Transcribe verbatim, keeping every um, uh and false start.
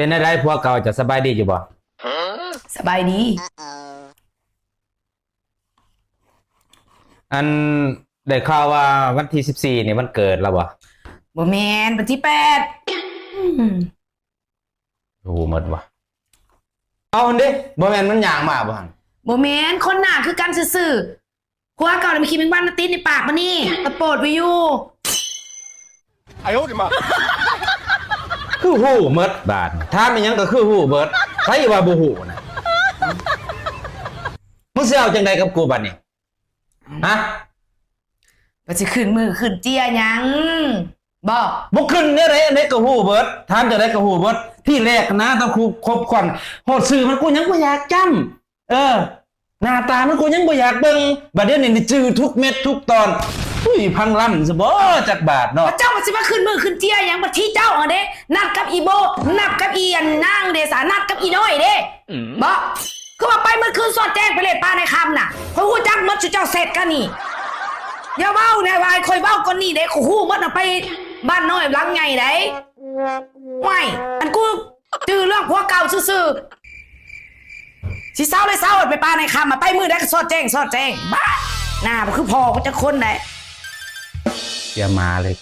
เป็นอะไรผัวเก่าจะสบายดีอยู่บ่ สบายดี อันได้ข่าวว่าวันที่สิบสี่นี่วันเกิดแล้วบ่ บ่แม่นวันที่แปด โอ้หมดว่ะเอาหั่นเด้บ่แม่นมันย่างมาบ่หั่น บ่แม่นคนหน้าคือกันซื่อๆผัวเก่าน่ะมันขี้แมงวันมาติดในปากมันนี่ตะโปดไปอยู่ 哎呦我的妈！ คือฮู้หมดบาดถามอีหยังก็คือฮู้เบิดใครว่าบ่ฮู้นะมึงสิเอาจังใดกับกูบัดนี้ฮะ ว่าสิขึ้นมือขึ้นเตี้ยหยังบ่ บ่ขึ้นเนี่ยไดอันใดก็ฮู้เบิดถามจังใดก็ฮู้เบิดที่แรกนะต้องคบคบก่อนฮอดชื่อมันกูยังบ่อยากจำเออ หน้าตามันกูยังบ่อยากเบิ่งบัดเดี๋ยวนี้นี่จื่อทุกเม็ดทุกตอนอุ้ยพังลำซะบ่จักบาดเนาะ เจ้าว่าสิมาขึ้นมือขึ้นเตี้ยหยังบัดที่เจ้าหั่นเด้นัดกับอีโบนัดกับอีอันนางเด้สานัดกับอีน้อยเด้บ่คือว่าไปมื้อคืนสอดแจ้งไปเล่นปลาในคำน่ะข้อยฮู้จักหมดซุเจ้าเสร็จกันนี่อย่าเว้าแน่ว่าให้ข้อยเว้าก่อนนี่เด้ข้อยฮู้หมดน่ะไปบ้านน้อยหลังใหญ่ได๋ ไม่อันกูจื่อเรื่องผัวเก่าซื่อๆสิเศร้าเลยเศร้าไปปลาในคำมาไปมื้อใดก็สอดแจ้งสอดแจ้งบ้าหน้าบ่คือพ่อกูจักคนได๋ เสียหมาเลย